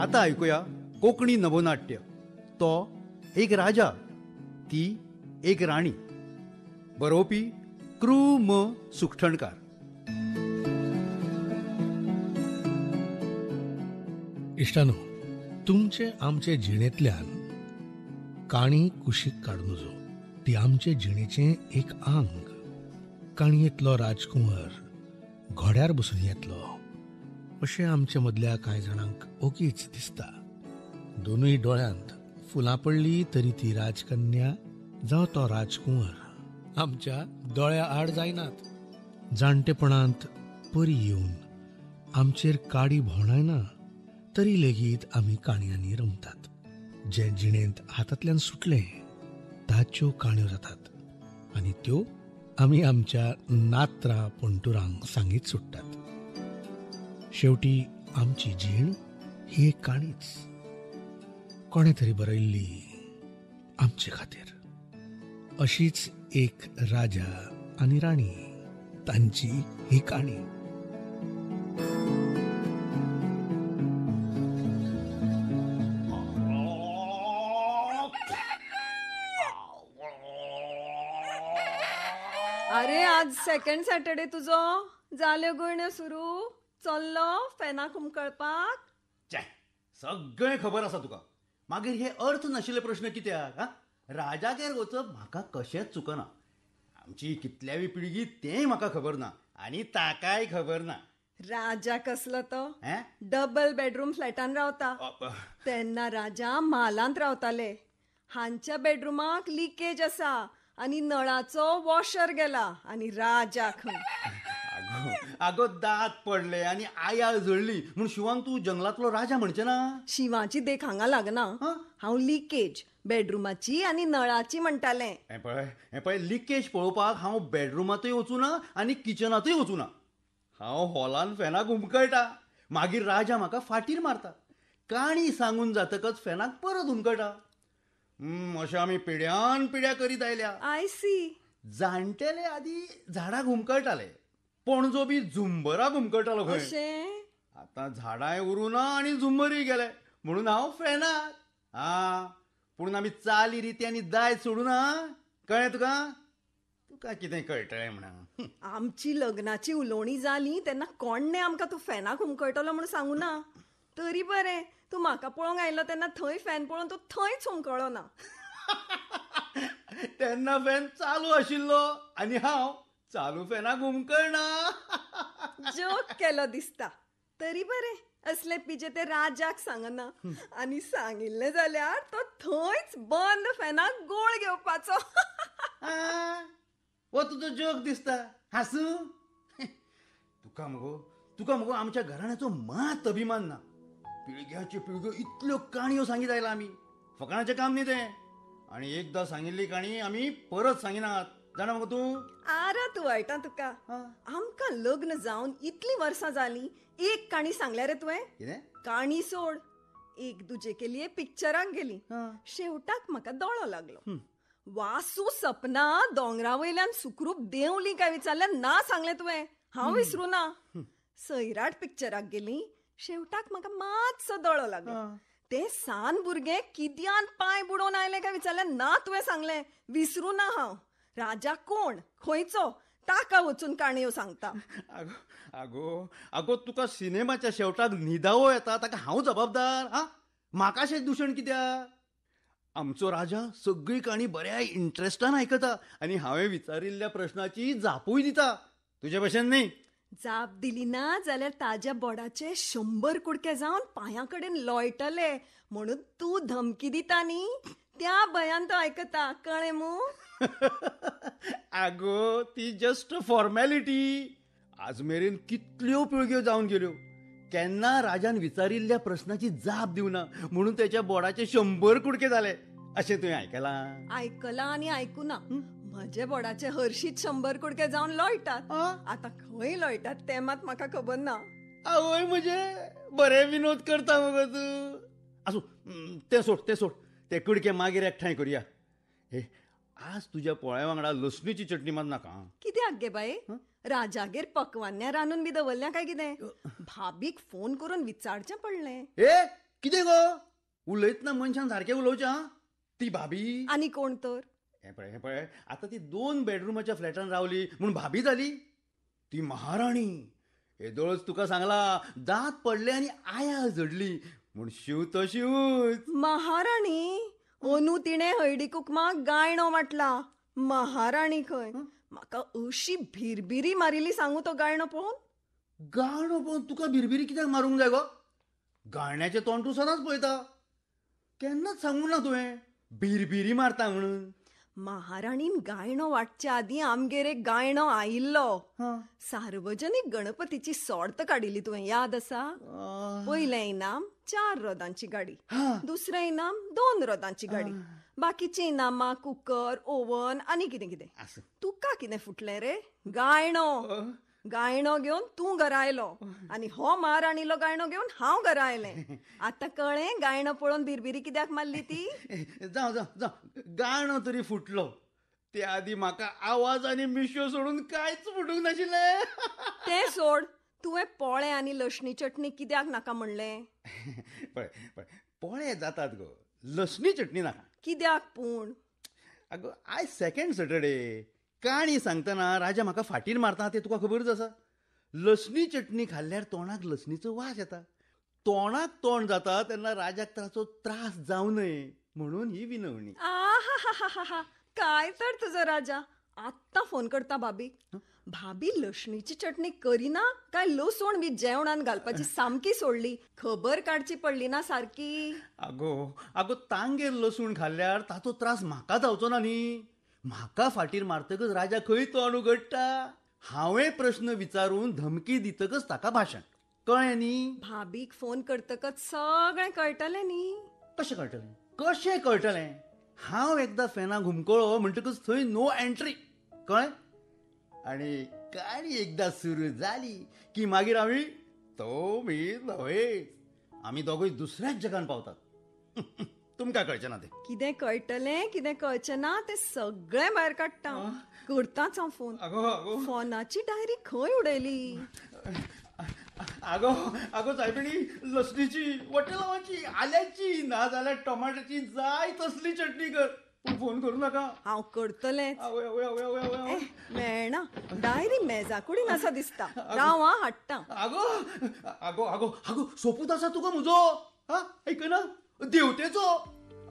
आता ऐकूया कोकणी नभोनाट्य. तो एक राजा, ती एक राणी. बरोवपी कृ म सुखठणकार. इश्टानो, तुमचे आमचे जिणेंतल्यान काणी कुशीक काडूं नजो. ती आमचे जिणेचें एक आंग. काणयेंतलो राजकुंवर घोड्यार बसून येतलो अशें आमचे मदल्या कांय जाणांक ओगीच दिसता. दोनूय डोळ्यांत फुलां पडली तरी ती राजकन्या जावं तो राजकुंवर आमच्या दोळ्या आड जायनात. जाणटेपणांत परी येवन आमचेर काडी भोंवडायना तरी लेगीत आमी काणयांनी रमतात. जें जिणेंत हातांतल्यान सुटलें ताच्यो काणयो जातात आनी त्यो आमी आमच्या नात्रां पणटुरांक सांगीत सुट्टात. शेवटी आमची जीण ही एक काणीच, कोणें तरी बरयल्ली आमचे खातीर. अशीच एक राजा आनी राणी तांची ही काणी. अरे आज सेकंड सॅटर्डे तुजो, जाल्यो गुण्यो सुरू, चल्लो फॅनाक हुमकळपाक. सगळें खबर आसा तुका, मागीर हे अर्थ नाशिल्ले प्रश्न कित्याक? राजागेर वचप म्हाका कशेंच चुकना. आमची कितल्यावी पिळगी तेंय म्हाका खबर ना आनी ताकाय खबर ना. राजा कसलो तो? डबल बेडरूम फ्लॅटान रावता. तेन्ना राजा म्हालांत रावताले. हांच्या बेडरुमाक लिकेज आसा आनी नळाचो वॉशर गेला आनी राजा खंय. आगो दांत पडले आनी आयाळ जळ्ळी म्हूण शिवान तूं जंगलांतलो राजा म्हणचे ना? शिवाची देख हांगा लागना. हांव लिकेज बेडरुमाची आनी नळाची म्हणटालें. हें पळय, हें पळय, लिकेज पळोवपाक हांव बेडरुमांतूय वचूना आनी किचनांतूय वचूना. हांव हॉलान फॅनाक हुमकळटा, मागीर राजा म्हाका फाटीर मारता. काणी सांगून जातकच फॅनाक परत हुमकळटा. अशें आमी पिड्यान पिड्या करीत आयल्या. I see. जाणटेले आदी झाडाक हुमकळटाले, पणजो बी झुंबराक हुमकळटालो खंय. आतां झाडांय उरूना आनी झुंबरूय गेले म्हणून हांव फॅनाक. हा, पूण आमी चाली रिती आनी दायज सोडूना. कळ्ळें तुका? तुका कितें कळटलें म्हणा. आमची लग्नाची उलोवणी जाली तेन्ना कोणें आमकां तूं फॅनाक हुमकळटलो म्हूण सांगू ना. तरी बरें, तूं म्हाका पळोवंक आयलो तेन्ना थंय फॅन पळोवन तूं थंयच हुमकळ्ळो ना. तेन्ना फॅन चालू आशिल्लो आनी हांव चालू फॅनाक हुमकळना. जोक केलो दिसता. तरी बरें, असले पिजे ते राजाक सांगना आनी सांगिल्लें जाल्यार तो थंयच बंद फॅनाक गोळ घेवपाचो. हो तुजो जोक दिसता. हांसू तुका मगो, तुका मगो आमच्या घराण्याचो मात अभिमान ना. पिळग्याच्यो पिळग्यो इतल्यो काणयो सांगीत आयला आमी. फकाणाचें काम न्ही तें. आनी एकदां सांगिल्ली काणी आमी परत सांगिनात. जाणा मगो तूं? आरा तूं वायटा तुका. आमकां लग्न जावन इतलीं वर्सां जालीं, एक काणी सांगल्या रे तुवें? कितें काणी सोड, एक दुजे केली पिक्चराक गेली. शेवटाक म्हाका दोळो लागलो. वासू सपना दोंगरा वयल्यान सुखरूप देंवली काय विचारल्यार ना सांगलें तुवें. हांव विसरूं ना. सैराट पिक्चराक गेली, शेवटाक म्हाका मातसो दोळो लागलो. ते सान भुरगें कित्यान पांय बुडोवन आयलें काय विचारल्यार ना तुवें सांगलें. विसरूं ना हांव. राजा कोण, खंयचो, ताका वचून काणयो सांगता. आगो आगो आगो, तुका सिनेमाच्या शेवटाक न्हिदावो येता ताका हांव जबाबदार? हा, म्हाका दुशण कित्याक? आमचो राजा सगळी काणी बऱ्या इंट्रस्टान आयकता आनी हांवें विचारिल्ल्या प्रश्नाची जापूय दिता. तुजे भशेन न्ही. जाप दिली ना जाल्यार ताज्या बोडाचे 100 कुडके जावन पांयां कडेन लोळटले म्हणून तूं धमकी दिता न्ही, त्या भंयान तो आयकता. कळ्ळें मू? आगो ती जस्ट फॉर्मेलिटी. आज मेरेन कितल्यो पिळग्यो जावन गेल्यो, केन्ना राजान विचारिल्ल्या प्रश्नाची जाप दिवना म्हणून त्याच्या बोडाचे 100 कुडके जाले अशें तुवें आयकलां? आयकलां आनी आयकुना. म्हजे बोडाचे हरशीत 100 कुडके जावन लोळटात. आतां खंय लोळटात तें मात म्हाका खबर ना. आवय म्हजे, बरें विनोद करता मगो तूं. आसूं, तें सोड, तें सोड, ते कुडके मागीर एकठांय करुया. हे, आज तुज्या पोळ्या वांगडा लसणीची चटणी मात नाका. कित्याक गे बाये? राजागेर पकवान्या रांदून बी दवरल्या काय कितें? भाभीक फोन करून विचारचें पडलें. ए कितें गो उलयतना मनशान सारकें उलोवचें. आं, ती भाभी आनी कोण तर? हें पळय, हें पळय, आतां ती 2 बेडरुमाच्या फ्लॅटान रावली म्हूण भाभी जाली? ती महाराणी. येदोळच तुका सांगला, दांत पडले आनी आया झडली म्हूण शिव तो शिवूच. महाराणी? अंदू तिणें हळदी कुकमाक गायणो वाटला. महाराणी खंय. म्हाका अशी भिरभिरी मारिल्ली सांगू तो गायणो पळोवन. गाणो पळोवन तुका भिरभिरी कित्याक मारूंक जाय गो? गाण्याचें तोंड तूं सदांच पळयता, केन्नाच सांगूंक ना तुवें भिरभिरी मारता म्हणून. महाराणीन गायणो वाटच्या आदीं आमगेर एक गायणो आयिल्लो. सार्वजनीक गणपतीची सोर्त काडिल्ली तुवें, याद आसा? पयलें इनाम 4 रोदांची गाडी, दुसरें इनाम 2 रोदांची गाडी, बाकीची इनामां कुकर, ओवन आनी कितें कितें. तुका कितें फुटलें रे? गायणो. गायणो घेवन तूं घरा आयलो आनी हो महाराणीलो गायणो घेवन हांव घरा आयलें. आतां कळ्ळें गायणो पळोवन भिरभिरी कित्याक मारली ती? जावं जावं जावं, गाणो तरी फुटलो. ते आदी म्हाका आवाज आनी मिशो सोडून कांयच फुटूंक नाशिल्लें. तें सोड, तुवें पोळे आनी लसणी चटणी कित्याक नाका म्हणलें? पळय पळय, पोळे जातात गो, लसणी चटणी नाका. कित्याक पूण? अगो आयज सेकंड सॅटर्डे. काणी सांगतना राजा म्हाका फाटीर मारता तें तुका खबरच आसा. लसणी चटणी खाल्ल्यार तोंडाक लसणीचो वास येता, तोंडाक तोंड जाता तेन्ना राजाक ताचो त्रास जावं नये म्हणून ही विनवणी. आहा, काय तर तुजो राजा. आत्तां फोन करता भाभीक. भाभी लसणीची चटणी करिना काय लसूण बी जेवणान घालपाची सामकी सोडली, खबर काडची पडली ना सारकी. आगो आगो, तांगेर लसूण खाल्ल्यार ताचो त्रास म्हाका जावचो ना न्ही. म्हाका फाटीर मारतकच राजा खंय तोंड उगडटा? हांवें प्रश्न विचारून धमकी दितकच ताका भाशण. कळ्ळें न्ही? भाभीक फोन करतकच सगळें कळटलें न्ही. कशें कळटलें? कशें कळटलें? हांव एकदां फॅना घुमकळो म्हणटकच थंय नो एंट्री. कळ्ळें? आनी काणी एकदां सुरू जाली की मागीर आमी तो मी न्हय, आमी दोगूय दुसऱ्याच जगान पावतात. तुमकां कळचें ना तें. कितें कळटलें कितें कळचें ना तें सगळें भायर काडटा. करताच हांव फोन. फोनाची डायरी खंय उडयली? आगो आगो सायबिणी, लसणीची, वटेलावाची, आल्याची, ना जाल्यार टमाट्याची जाय तसली चटणी कर, पूण फोन करूं नाका. हांव करतलेंच. मेळना, डायरी मेजा कुडीन आसा दिसता. राव हां, हाडटा. आगो आगो आगो आगो, सोपूत आसा तुका म्हजो. हा, आयकना? देवतेचो.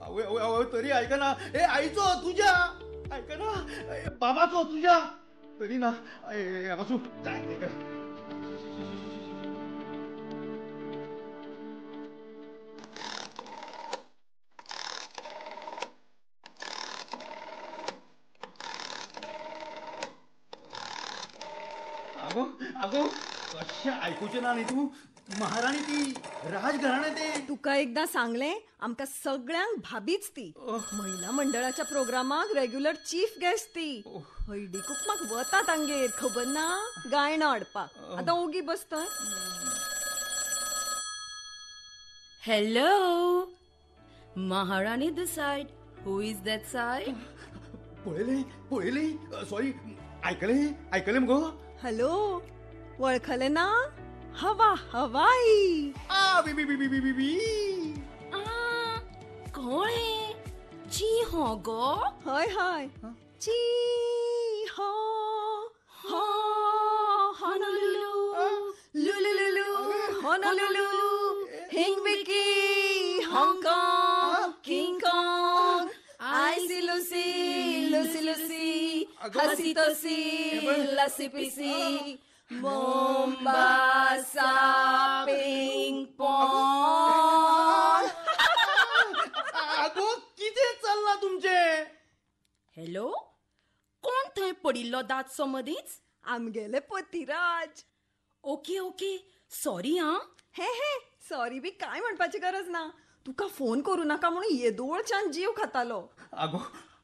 आवय आवय आवय, तरी आयकना. ए आईचो तुज्या आयकना, बाबाचो तुज्या तरी ना. आसूं, जाय तें कर. आगो आगो, कशें आयकुचें ना न्ही तूं? महाराणी ती, राजघराणें तें. तुका एकदां सांगलें, आमकां सगळ्यांक भाभीच ती. महिला मंडळाच्या प्रोग्रामाक रेग्युलर चीफ गेस्ट ती. हळदी कुकमाक वता तांगेर, खबर ना? गायणो हाडपाक. आतां ओगी बसता. Hello, Maharani this side. Who is that side? पळयलें पळयलें, सॉरी, आयकलें आयकलें मगो. हॅलो, वळखलें ना? हवा हवाई. आ बी बी बी बी बी बी. आ, कळ्ळें. ची हो गो? हय हय, ची हो हो. होनोलुलु लुलुलुलु होनोलुलु, हिंगविकी, हाँगकाँग, किंग काँग, आयसी लुसी लुसी लुसी, हसी तोसी लसी पिसी, मोम्बासा, पिंग पोंग. आगो कितें चल्लां तुमचें? हॅलो, कोण थंय पडिल्लो दांतसो मदींच? आमगेले पतिराज. Okay okay, sorry. आं, हे हे, सॉरी बी काय म्हणपाची गरज ना. तुका फोन करूं नाका म्हणून येदोळच्यान जीव खातालो. आगो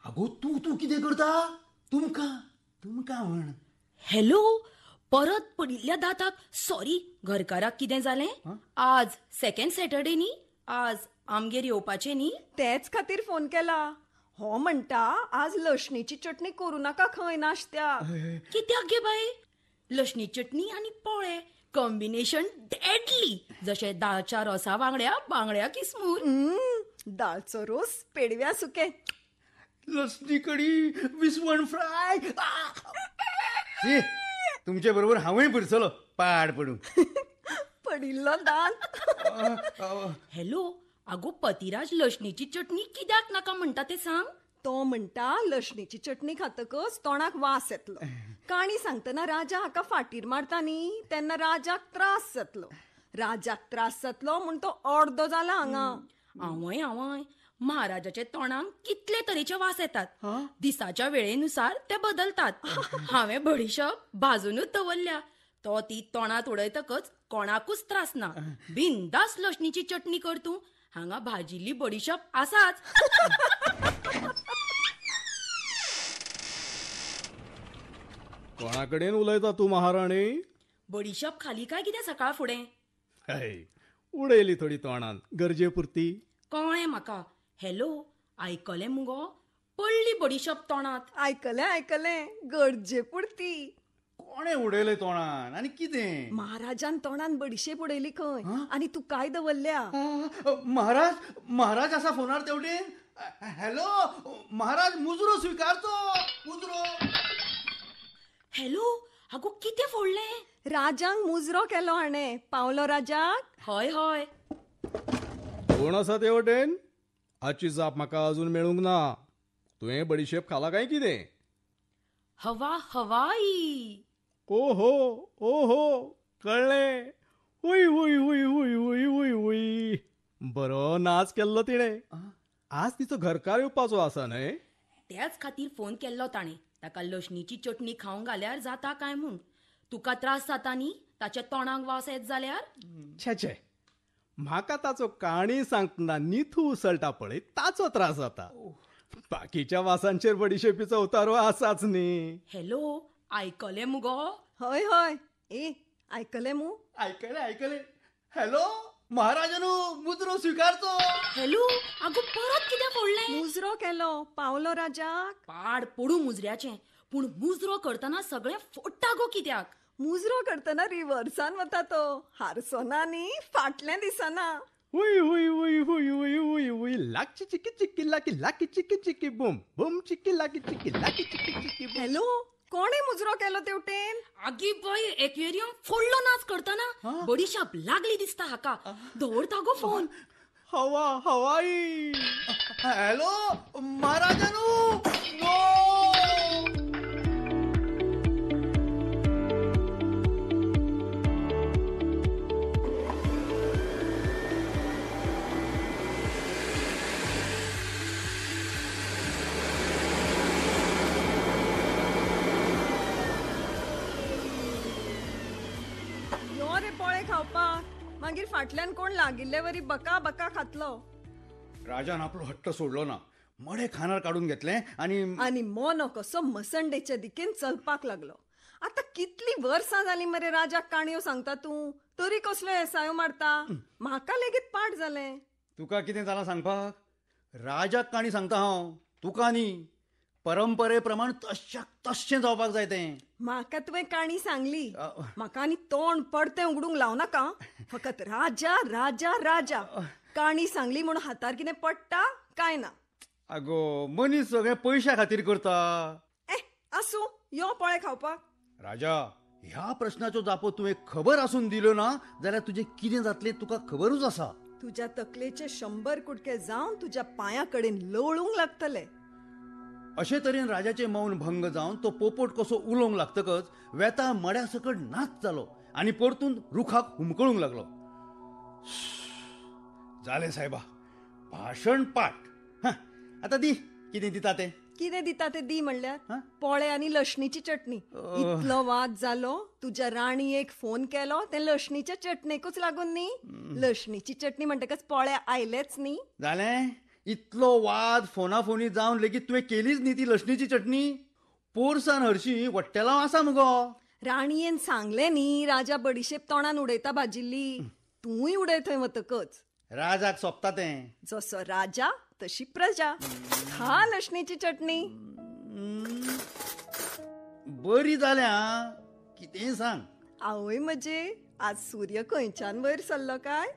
आगो, तूं तूं कितें करता? तुमकां तुमकां म्हण. हॅलो, परत पडिल्ल्या दांताक सॉरी. घरकाराक कितें जालें? आज सेकंड सॅटर्डे न्ही, आज आमगेर येवपाचें न्ही? तेच खातीर फोन केला. हो म्हणटा आज लसणीची चटणी करूं नाका खंय नाश्त्याक. कित्याक गे बाई? लसणी चटणी आनी पोळे कॉम्बिनेशन डेडली, जशें दाळच्या रोसा वांगड्या बांगड्या किसमूर. दाळचो रोस पेडव्या सुके, लसणी कडी, विस्वण फ्राय. तुमचे बरोबर हांवूय पुरसलो पाड पडूं. पडिल्लो दांत. हॅलो, आगो पतिराज लसणीची चटणी कित्याक नाका म्हणटा तें सांग. तो म्हणटा लसणीची चटणी खातकच तोंडाक वास येतलो. काणी सांगतना राजा हाका फाटीर मारता न्ही, तेन्ना राजाक त्रास जातलो. राजाक त्रास जातलो म्हूण तो अर्दो जाला हांगा. आवय आवय, महाराजाच्या तोंडाक कितले तरेचे वास येतात. दिसाच्या वेळेनुसार ते बदलतात. हांवें बडीशेप भाजूनच दवरल्या, तो ती तोंडात उडयतकच कोणाकूच त्रास ना. बिंदास लसणीची चटणी कर तूं, हांगा भाजिल्ली बडीशेप आसाच. कोणाकडेन उलयता तूं महाराणी? बडीशेप खाली काय कितें सकाळ फुडें? उडयली थोडी तोंडान गरजे पुरती. कळ्ळें म्हाका. हॅलो, आयकलें मुगो? पडली बडीशेप तोंडात. आयकलें आयकलें, गरजे पुरती. कोणें उडयलें तोंडान आनी कितें? महाराजान तोंडान बडीशेप उडयली खंय, आनी तूं काय दवरल्या? महाराज, महाराज आसा फोनार तेवटेन. हॅलो महाराज, मुजरो स्विकारचो, मुजरो. हॅलो, आगो कितें फोडलें? राजांक मुजरो केलो हाणें. पावलो राजाक? हय हय. कोण आसा ते वटेन? हाची जाप म्हाका अजून मेळूंक ना. तुवें बडीशेप खाला काय कितें? हवा हवाई. ओहो ओहो, कळ्ळें. हुय हुय हुय हुय हुय हुय हुय, बरो नाच केल्लो तिणें. आज तिचो घरकार येवपाचो आसा न्हय? त्याच खातीर फोन केल्लो ताणें. ताका लसणीची चटणी खावंक घाल्यार जाता काय म्हूण. तुका त्रास जाता न्ही ताच्या तोंडाक वास येत जाल्यार? छे छे, म्हाका ताचो काणी सांगतना निथू उसळटा पळय ताचो त्रास जाता. बाकीच्या वासांचेर बडीशेपीचो उतारो आसाच न्ही. हॅलो, आयकलें मुगो? हय हय. ए आयकलें मू? आयकलें आयकलें. हॅलो महाराजानू, मुजरो स्विकारचो. हॅलो, आगो परत कितें फोडलें? मुजरो केलो, पावलो राजाक. पाड पडूं मुजऱ्याचें, पूण मुजरो करतना सगळें फोडटा गो कित्याक? मुजरो करतना रिवर्सान वता तो, हारसो ना न्ही, फाटलें दिसना. हुय हुय हुय हुय हुय हुय हुय, लाकी चिकी चिकी लाकी लाकी चिकी चिकी बूम बूम चिकी लाकी चिकी लाकी चिकी चिकी. हॅलो, कोणे मुजरो केलो तेवटेन? आगी बाय, एक्वेरियम फोडलो नाच करतना. बडीशेप लागली दिसता हाका. दवरता गो फोन. हवा हवाई. हॅलो महाराजानू, नो. खावपाक मागीर फाटल्यान कोण लागिल्ले वरी बका बका खातलो. राजान आपलो हट्ट सोडलो ना, मडें खानार काडून घेतलें आनी आनी मोनो कसो मसंडेच्या दिकेन चलपाक लागलो. आतां कितली वर्सां जाली मरे राजाक काणयो सांगता तूं, तरी कसल्यो येसायो मारता. म्हाका लेगीत पाठ जालें. तुका कितें जालां सांगपाक? राजाक काणी सांगता हांव, तुका न्ही. परंपरे प्रमाण तश्याक तश्शें जावपाक जाय तें. म्हाका तुवें काणी सांगली, म्हाका आनी तोंड पडतें उगडूंक लावं नाका. फकत राजा राजा राजा. काणी सांगली म्हूण हातार कितें पडटा काय ना? आगो मनीस सगळें पयशा खातीर करता. ए आसूं, यो पळय खावपाक. राजा, ह्या प्रश्नाच्यो जापो तुवें खबर आसून दिल्यो ना जाल्यार तुजें कितें जातलें तुका खबरूच आसा. तुज्या तकलेचे 100 कुटके जावन तुज्या पांया कडेन लोळूंक लागतले. अशे तरेन राजाचें मौन भंग जावन तो पोपोट कसो उलोवंक लागतकच वेता मड्या सकट नाच जालो आनी परतून रुखाक हुमकळूंक लागलो. जालें सायबा, भाशण पाठ. आतां दी कितें दिता तें. कितें दिता तें दी म्हणल्यार पोळे आनी लसणीची चटणी. इतलो वाद जालो, तुज्या राणयेक फोन केलो तें लसणीच्या चटणेकूच लागून न्ही. लसणीची चटणी म्हणटकच पोळे आयलेच न्ही. जालें, इतलो वाद फोना फोनी जावन लेगीत तुवें केलीच न्ही ती लसणीची चटणी. पोरसान हरशी वट्टेलांव आसा मुगो. राणयेन सांगलें न्ही राजा बडीशेप तोंडान उडयता भाजिल्ली, तूंय उडय थंय वतकच. राजाक सोंपता तें. जसो राजा तशी प्रजा. खा लसणीची चटणी. बरी जाल्या, कितेंय सांग. आवय म्हजे, आज सूर्य खंयच्यान वयर सरलो काय?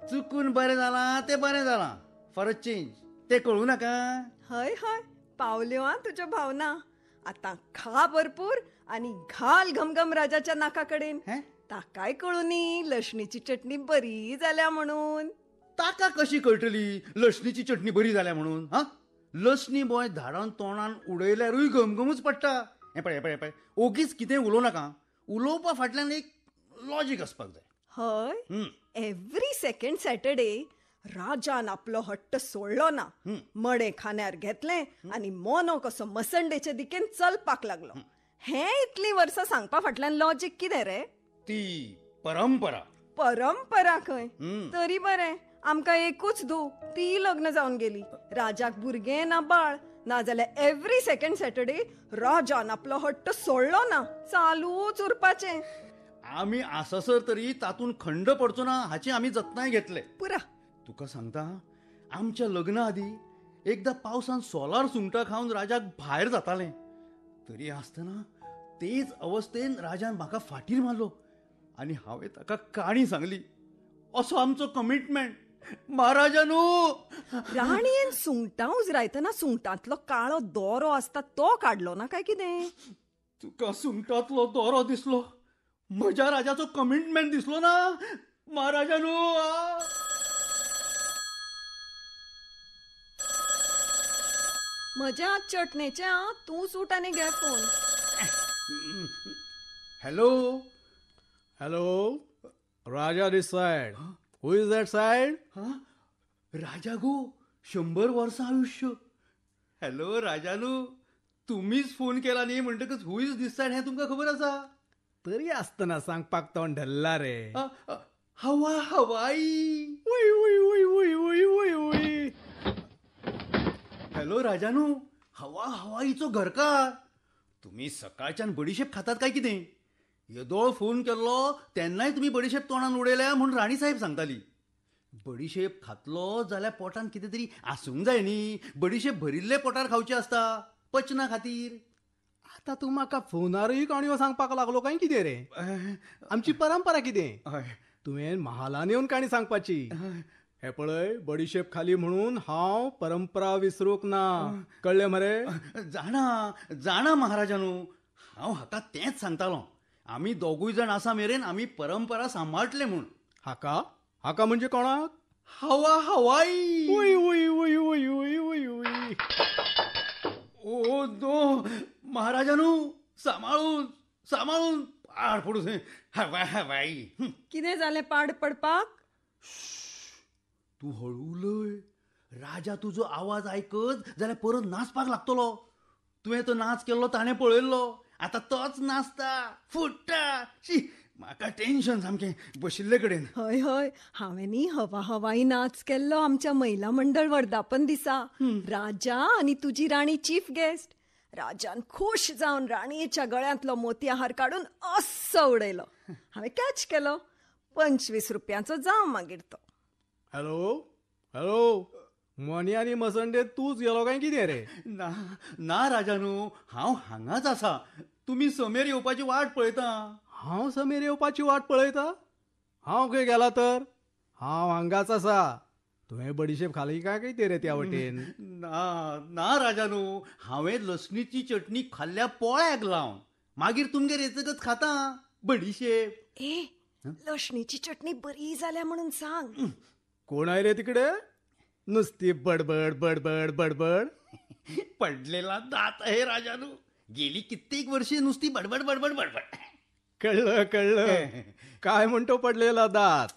चुकून बरें जालां तें बरें जालां, फॉर अ चेंज. तें कळूं नाका? हय हय, पावल्यो आं तुज्यो भावना. आतां खा भरपूर आनी घाल घमघम राजाच्या नाका कडेन. ताकाय कळूनी लसणीची चटणी बरी जाल्या म्हणून. ताका कशी कळटली लसणीची चटणी बरी जाल्या म्हणून? हा, लसणी बॉय धाडान तोंडान उडयल्यारूय घमघमूच पडटा. हें पळय पळय पळय, ओगीच कितें उलोवं नाका. उलोवपा फाटल्यान एक लॉजीक आसपाक जाय. हय, एव्हरी सेकंड सॅटर्डे राजान आपलो हट्ट सोडलो ना. मडें खान्यार घेतलें आनी मोनो कसो मसंडेचे दिकेन चलपाक लागलो. हें इतलीं वर्सां सांगपा फाटल्यान लॉजीक कितें रे? ती परंपरा. परंपरा खंय. तरी बरें, आमकां एकूच धूव, ती लग्न जावन गेली. राजाक भुरगें ना बाळ. नाजाल्यार एव्हरी सेकंड सॅटर्डे राजान आपलो हट्ट सोडलो ना, चालूच उरपाचें. आमी आसासर तरी तातूंत खंड पडचो ना हाची आमी जतनाय घेतले. पुरा. तुका सांगता, आमच्या लग्ना आदी एकदां पावसान सोलार सुंगटां खावन राजाक भायर जातालें. तरी आसतना तेच अवस्थेन राजान म्हाका फाटीर मारलो आनी हांवें ताका काणी सांगली. असो आमचो कमिटमेंट महाराजानू. राणयेन सुंगटां उजरायतना सुंगटांतलो काळो दोरो आसता तो काडलो ना काय कितें? तुका सुंगटांतलो दोरो दिसलो, म्हज्या राजाचो कमिटमेंट दिसलो ना महाराजानू. म्हज्या चटणेचे आं, तूं सूट आनी घे phone. Hello hello, Raja this side. Who is that side? Raja गो, 100 वर्सां आयुश्य. हॅलो राजानू, तुमीच फोन केला न्ही म्हणटकच who is this side हें तुमकां खबर आसा. तरी आसतना सांगपाक तोंड धरला रे. हवा हवाई. उय उय उय उय उय उय उय. हॅलो राजानू, हवा हवाईचो घरकार. तुमी सकाळच्यान बडीशेप खातात काय कितें? येदोळ फोन केल्लो तेन्नाय तुमी बडीशेप तोंडान उडयल्या म्हूण राणी साहेब सांगताली. बडीशेप खातलो जाल्यार पोटान कितें तरी आसूंक जाय न्ही. बडीशेप भरिल्ले पोटार खावची आसता पचना खातीर. आतां तूं म्हाका फोनारूय काणयो सांगपाक लागलो काय कितें रे? आमची परंपरा कितें? तुवें महालान येवन काणी सांगपाची. हे पळय, बडीशेप खाली म्हणून हांव परंपरा विसरूंक ना, कळ्ळें मरे? जाणा जाणा महाराजानू, हांव हाका तेंच सांगतालो. आमी दोगूय जाण आसा मेरेन आमी परंपरा सांबाळटले म्हूण. हाका हाका म्हणजे कोणाक? हवा हवाई. उय उय उय उय उय उय उय. ओ दो महाराजानू, सांबाळून सांबाळून पाड पडूं. हवा हवाई. कितें जालें पाड पडपाक? तूं हळू उलय. राजा तुजो आवाज आयकत जाल्यार परत नाचपाक लागतलो. तुवें तो नाच केल्लो ताणें पळयल्लो, आतां तोच नाचता फुट्टा. शी, म्हाका टेन्शन सामकें बशिल्ले कडेन. हय हय, हांवें हवा हवाई नाच केल्लो आमच्या महिला मंडळ वर्धापन दिसा. राजा आनी तुजी राणी चीफ गेस्ट. राजान खूश जावन राणयेच्या गळ्यांतलो मोतयाहार काडून अस्सो उडयलो. हांवें कॅच केलो. 25 रुपयांचो जावं मागीर तो. हॅलो हॅलो, मनी आनी मसंडे तूंच गेलो काय कितें रे? ना ना राजानू, हांव हांगाच आसा. तुमी समेर येवपाची वाट पळयता. हांव समेर येवपाची वाट पळयता? हांव खंय गेला तर? हांव हांगाच आसा. तुवें बडीशेप खाली काय कितें रे त्या वटेन? ना ना राजानू, हांवें लसणीची चटणी खाल्ल्या पोळ्याक लावन, मागीर तुमगेर येतकच खाता बडीशेप. ए, लसणीची चटणी बरी जाल्या म्हणून सांग. कोण आहे रे तिकडे? नुसती बडबड बडबड बडबड. पडलेला दात आहे राजानू, गेली कित्येक वर्षे नुसती बडबड बडबड बडबड. कळलं कळलं, काय म्हणतो पडलेला दात?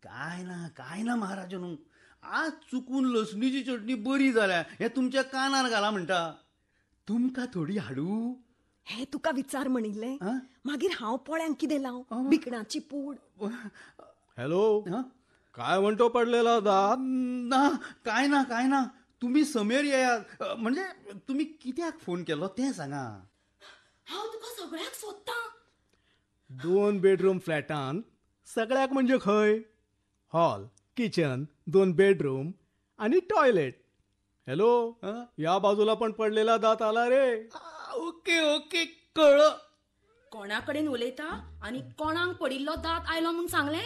काय ना काय ना महाराजानू, आज चुकून लसणीची चटणी बरी जाल्या हे तुमच्या कानार घाला म्हणटा. तुमकां थोडी हाडू? हे तुका विचार म्हणिल्लें. मागीर हांव पोळ्यांक कितें लावं? बिकणाची पूड. हॅलो, काय म्हणतो पडलेला दात? ना काय ना काय ना, तुम्ही समेर येयात. म्हणजे तुम्ही कित्याक फोन केलो तें सांगा. हांव तुका सगळ्याक सोदतां. 2 बेडरूम फ्लॅटान सगळ्याक म्हणजे खंय? हॉल, किचन, 2 बेडरूम आणि टॉयलेट. हॅलो, या बाजूला पण पडलेला दात आला रे. ओके ओके, कळलं. कोणा कडेन उलयता आनी कोणाक पडिल्लो दांत आयलो म्हूण सांगलें?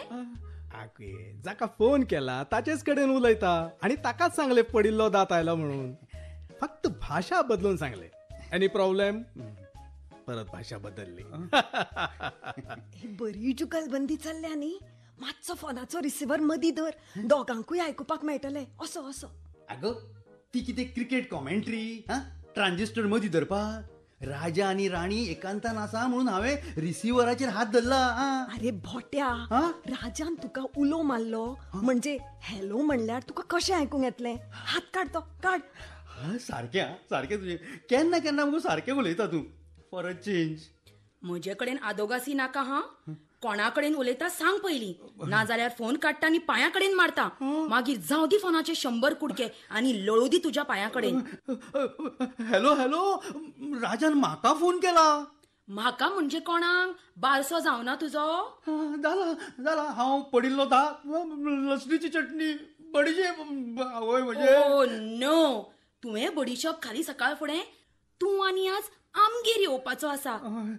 आगे, जाका फोन केला ताचेच कडेन उलयता आनी ताकाच सांगले पडिल्लो दांत आयलो म्हणून. फक्त भाशा बदलून सांगले. Any problem? परत भाशा बदलली. ही बरी जुगलबंदी चल्ल्या न्ही. मातसो फोनाचो रिसिवर मदीं धर, दोगांकूय आयकुपाक मेळटलें. असो असो. आगो, ती कितें क्रिकेट कॉमेंट्री? हा, ट्रांजिस्टर मदीं धरपाक? राजा आनी राणी एकांतान आसा म्हणून हांवें रिसिवराचेर हात धरला. अरे भोट्या, राजान तुका उलो मारलो म्हणजे हॅलो म्हणल्यार तुका कशें आयकूंक येतलें? हात काड, तो काड. सारकें सारकें तुजें. केन्ना केन्ना मुगो सारकें उलयता तूं. For a change. म्हजे कडेन आदोगासी नाका. हा, कोणा कडेन उलयता सांग पयलीं, नाजाल्यार फोन काडटा आनी पांया कडेन मारता. मागीर जावं दी फोनाचे 100 कुडके आनी लळू दी तुज्या पांया कडेन. हॅलो हॅलो, राजान म्हाका फोन केला. म्हाका म्हणजे कोणाक? बारसो जावना तुजो? जाला जाला, हांव पडिल्लो दांत, लसणीची चटणी, बडिशेप. आवय म्हजे. ओ नो, तुवें बडिशेप खाली सकाळ फुडें. तूं आनी आज आमगेर येवपाचो आसा.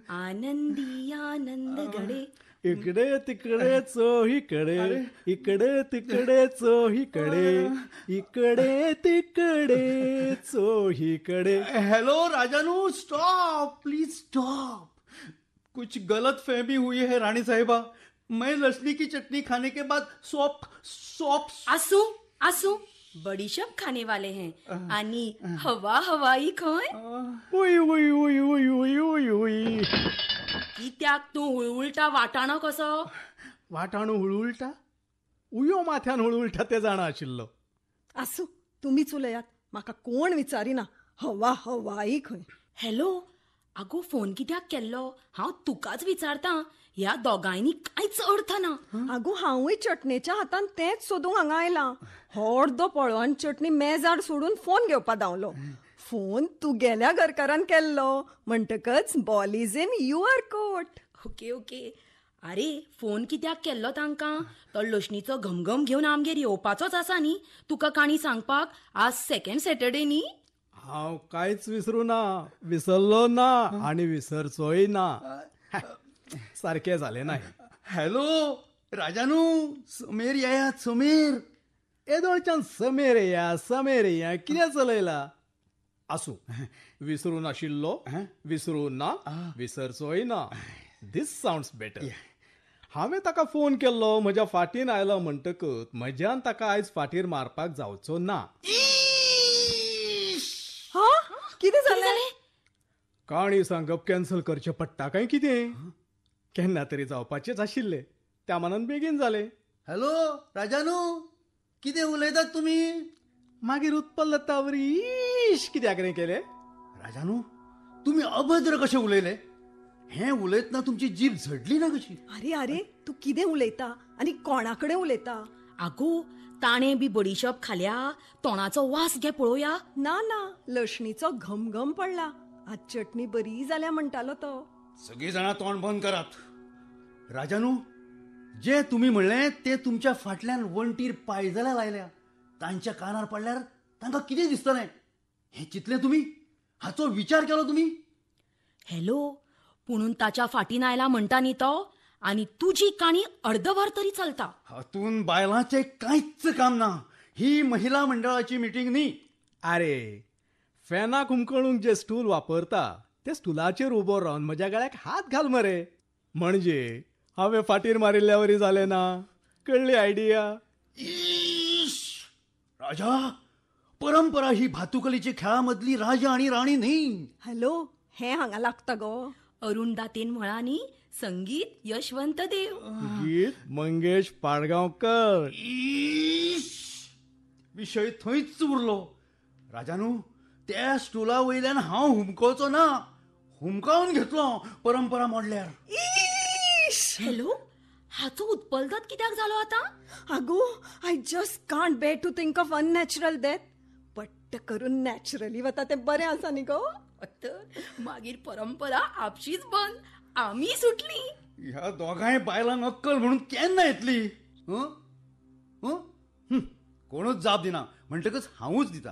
आनंदी आनंद घडे. इकडे तिकडे चोहीकडे, इकडे तिकडे चोहीकडे, इकडे तिकडे चोहीकडे. हॅलो राजानू, स्टॉप प्लीज स्टॉप. कुछ गलत फहमी हुई है रानी साहिबा. मैं लसणी की चटनी खाने के बाद सॉप सॉप आसू आसू बडीशेप खाने वाले हैं आणि हवा हवाई खंय. उय उय उय उय उय उय उय. कित्याक तूं हुळहुळटा वाटाणो कसो? वाटाणो हुळहुळटा? उयो माथ्यान हुळहुळटा ते जाणा आशिल्लो. आसूं, तुमीच उलयात, म्हाका कोण विचारिना. हवा हवाई खंय. हॅलो, आगो फोन कित्याक केल्लो? हांव तुकाच विचारतां. ह्या दोगांयनी कांयच अर्थ ना. आगो, हांवूय चटणेच्या हातान तेंच सोदूंक हांगा आयलां. अर्दो पळोवन चटणी मेजार सोडून फोन घेवपा धांवलो. फोन तुगेल्या घरकारान केल्लो म्हणटकच ball is in your court. Okay okay. अरे फोन कित्याक केल्लो तांकां? तो लसणीचो घमघम घेवन आमगेर येवपाचोच आसा न्ही तुका काणी सांगपाक. आज सेकंड सॅटर्डे न्ही. हांव कांयच विसरू ना, विसरलो ना आनी विसरचोय ना. सारकें जालें ना. हॅलो राजानू, समेर येयात, समेर. येदोळच्यान समेर येया समेर येया कितें चलयला? आसूं, विसरू नाशिल्लो, विसरू ना, विसरचोय ना. This sounds better. हांवें ताका फोन केल्लो, म्हज्या फाटीन आयलो म्हणटकच म्हज्यान ताका आयज फाटीर मारपाक जावचो ना. कितें जालें? काणी सांगप कॅन्सल करचें पडटा काय कितें? केन्ना तरी जावपाचेच आशिल्ले, त्या मानान बेगीन जालें. हॅलो राजानू, कितें उलयतात तुमी? मागीर उत्पल दत्तावरी ईश कित्याक रे केलें? राजानू, तुमी अभद्र कशें उलयले? हें उलयतना तुमची जीभ झडली ना कशी? अरे अरे, तूं कितें उलयता आनी कोणा कडेन उलयता? आगो, ताणें बी बडिशेप खाल्या, तोंडाचो वास घे पळोवया. ना ना, लसणीचो घमघम पडला. आज चटणी बरी जाल्या म्हणटालो तो. सगळीं जाणां तोंड बंद करात. राजानू, जे तुमी म्हणलें तें तुमच्या फाटल्यान वण्टीर पांयजलां लायल्या. तांच्या कानार पडल्यार तांकां कितें दिसतलें हें चिंतलें तुमी? हाचो विचार केलो तुमी? हॅलो, पुणून ताच्या फाटीन आयला म्हणटा न्ही तो, आनी तुजी काणी अर्दवर तरी चलता. हातून बायलांचें कांयच काम ना. ही महिला मंडळाची मिटींग न्ही. अरे, फॅनाक हुमकळूंक जे स्टूल वापरता ते स्टुलाचेर उबो रावन म्हज्या गळ्याक हात घाल मरे. म्हणजे हांवें फाटीर मारिल्ल्या वरी जालें ना? कळ्ळी आयडिया? राजा, परंपरा ही भातुकलीच्या खेळामधली राजा आणि राणी न्ही. हॅलो, हें हांगा लागता गो. अरुण दातेन म्हळा न्ही, संगीत यशवंत देव, गीत मंगेश पाडगांवकर. विशय थंयच उरलो. राजानू, त्या स्टुला वयल्यान हांव हुमकळचो ना. हुमकावन घेतलो परंपरा मोडल्यार. हॅलो, हाचो उत्पलदत्त कित्याक जालो आतां? आगो, I just can't bear to think of unnatural death. पट्ट करून नॅचरली वता तें बरें आसा न्ही गो. तर मागीर परंपरा आपशीच बंद, आमी सुटली. ह्या दोगांय बायलांक अक्कल म्हणून केन्ना येतली? कोणूच जाप दिना म्हणटकच हांवूच दिता.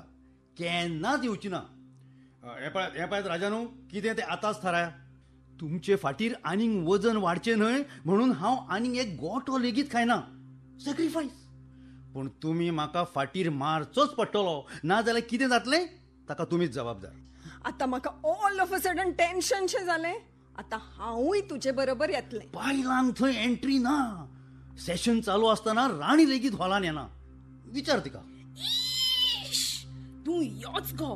केन्नाच येवची ना. हें पळयात, हें पळयात राजानू, कितें तें आतांच थाराया. तुमचे फाटीर आनीक वजन वाडचें न्हय म्हणून हांव आनीक एक गोटो लेगीत खायना. सॅक्रिफायस. पूण तुमी म्हाका फाटीर मारचोच पडटलो, ना जाल्यार कितें जातलें ताका तुमीच जबाबदार. आतां म्हाका ऑल ऑफ अ सडन टेन्शनशें जालें. आतां हांवूय तुजे बरोबर येतलें. बायलांक थंय एंट्री ना. सेशन चालू आसतना राणी लेगीत हॉलान येना. विचार तिका. तूं योच गो.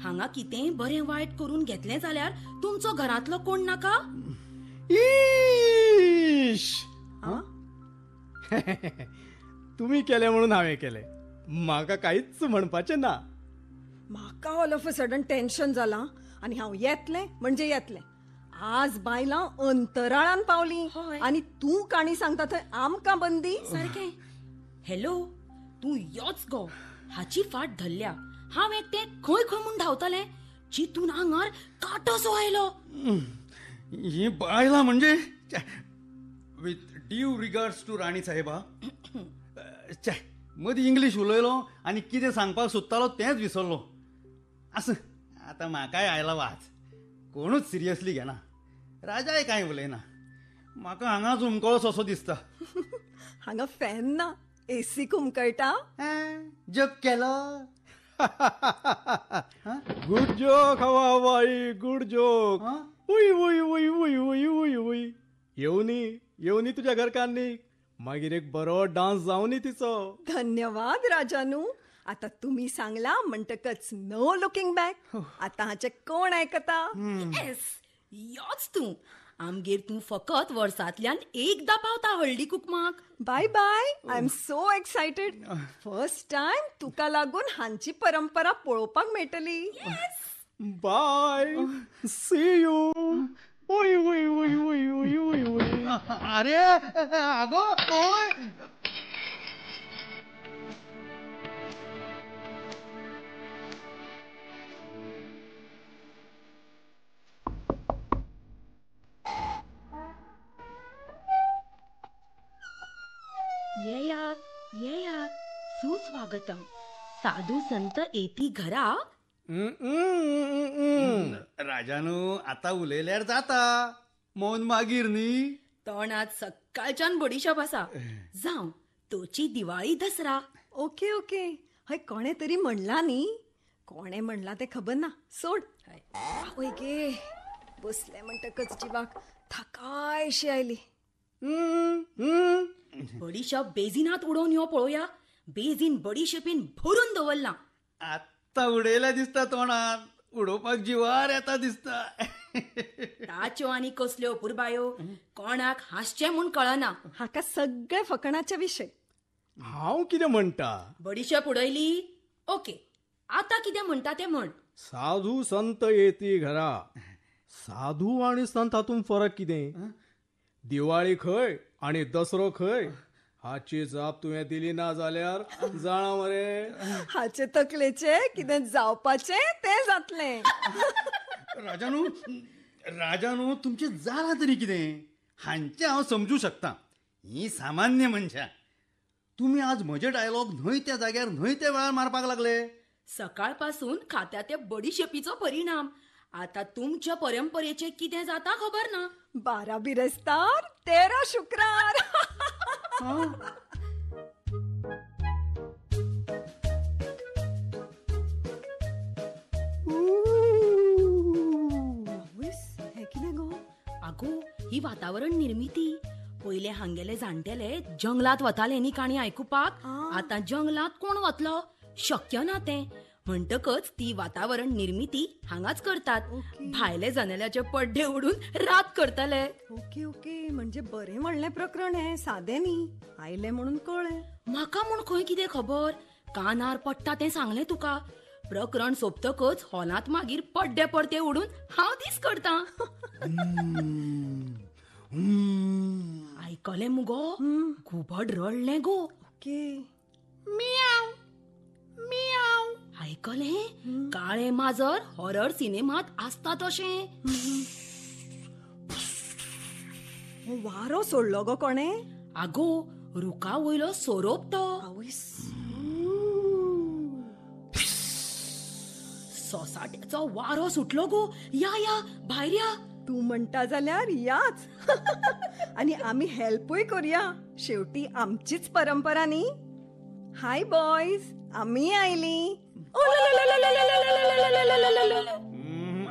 हांगा कितेंय बरें वायट करून घेतलें जाल्यार तुमचो घरांतलो कोण नाका? तुमी केलें म्हणून हांवें केलें, म्हाका कांयच म्हणपाचें ना. म्हाका all of a sudden tension जालां आनी हांव येतलें म्हणजे येतलें. आज बायलां अंतराळान पावली आनी तूं काणी सांगता थंय आमकां बंदी. सारकें. हॅलो, तूं योच गो. हाची फाट धरल्या. हांव एकटें खंय खंय म्हूण धांवतलें. चितून आंगार कांटोसो आयलो. ही बायलां म्हणजे विथ ड्यू रिगार्ड्स टू राणी साहेबा. चे, मदीं इंग्लीश उलयलो आनी कितें सांगपाक सोदतालो तेंच विसरलो. आसूं, आतां म्हाकाय आयला वाज. कोणूच सिरियसली घेना. राजाय कांय उलयना. म्हाका हांगाच हुमकळोसो असो दिसता. हांगा फॅन ना, एसी हुमकळटा. जग केलो. गुड जोक हवा बाई, गुड जोक. उय उय उय उय उय उय उय. येवनी येवनी तुज्या घरकान्नीक, मागीर एक बरो डान्स जावनी तिचो. धन्यवाद राजानू. आतां तुमी सांगला म्हणटकच नो लुकींग बॅक. आतां हाचें कोण आयकता? येस, योच तूं. आमगेर तूं फकत वर्सांतल्यान एकदां पावता हळदी कुकमाक. Bye bye. I am so excited. First time तुका लागून हांची परंपरा पळोवपाक मेळटली. Bye, see you. उय उय उय उय उय उय उय. अरे आगो ओय. येया येया, सुस्वागतम. साधू संत येती घरा. राजानू आतां उलयल्यार जाता, मौन मागीर न्ही. तोंडात सकाळच्यान बडिशेप आसा. जावं, तोची दिवाळी दसरा. Okay okay. हय, कोणें तरी म्हणलां न्ही, कोणें म्हणलां तें खबर ना, सोड. आवय गे, बसलें म्हणटकच जिवाक थाकायशी आयली. बडिशेप बेजिनात उडोवन यो पळोवया. बेजीन बडिशेपीन भरून दवरलां. आत्तां उडयल्या दिसता तोंडात, उडोवपाक जिवार येता दिसता. ताच्यो आनी कसल्यो पुरबायो, कोणाक हांसचें म्हूण कळना. हाका सगळे फकणाचे विशय. हांव कितें म्हणटा? बडिशेप उडयली, ओके. आतां कितें म्हणटा तें म्हण. साधू संत येती घरा. साधू आनी संत हातूंत फरक कितें? दिवाळी खंय आनी दसरो खंय? हाची जाप तुवें दिली ना जाल्यार जाणा मरे हाचे तकलेचे कितें जावपाचें तें जातलें. राजानू, राजानू, तुमचें जालां तरी कितें हांचें हांव समजूं शकता. ही सामान्य मनशां. तुमी आज म्हजे डायलॉग न्हय त्या जाग्यार न्हय त्या वेळार मारपाक लागले. सकाळपासून खात्या त्या बडिशेपीचो परिणाम. आतां तुमच्या परंपरेचें कितें जाता खबर ना. 12 बिरेस्तार 13 शुक्रार. हें कितें गो? आगो, ही वातावरण निर्मिती. पयले हांगेले जाणटेले जंगलात वताले न्ही काणी आयकुपाक. आतां जंगलात कोण वतलो? शक्य ना तें. म्हणटकच ती वातावरण निर्मिती हांगाच करतात. भायले जनेलाचे पड्डे उडून रात करतले. ओके ओके, म्हणजे बरें व्हडलें प्रकरण हें, सादें न्ही. आयलें म्हणून कळ्ळें म्हाका. म्हूण खंय कितें खबर, कानार पडटा तें सांगलें तुका. प्रकरण सोंपतकच हॉलांत मागीर पड्डे परते उडून हांव दीस करतां. आयकलें मुगो, घुबड रडलें गो. ओके. मियाव मियाव. आयकलें? काळें माजर हॉरर सिनेमात आसता तशें. वारो सोडलो गो कोणें? आगो, रुखा वयलो सोरोप तो. सोसाट्याचो वारो सुटलो गो. या या, भायर या. तूं म्हणटा जाल्यार याच. आनी आमी हेल्पूय करुया, शेवटी आमचीच परंपरा न्ही. हाय बॉयज, आमी आयली.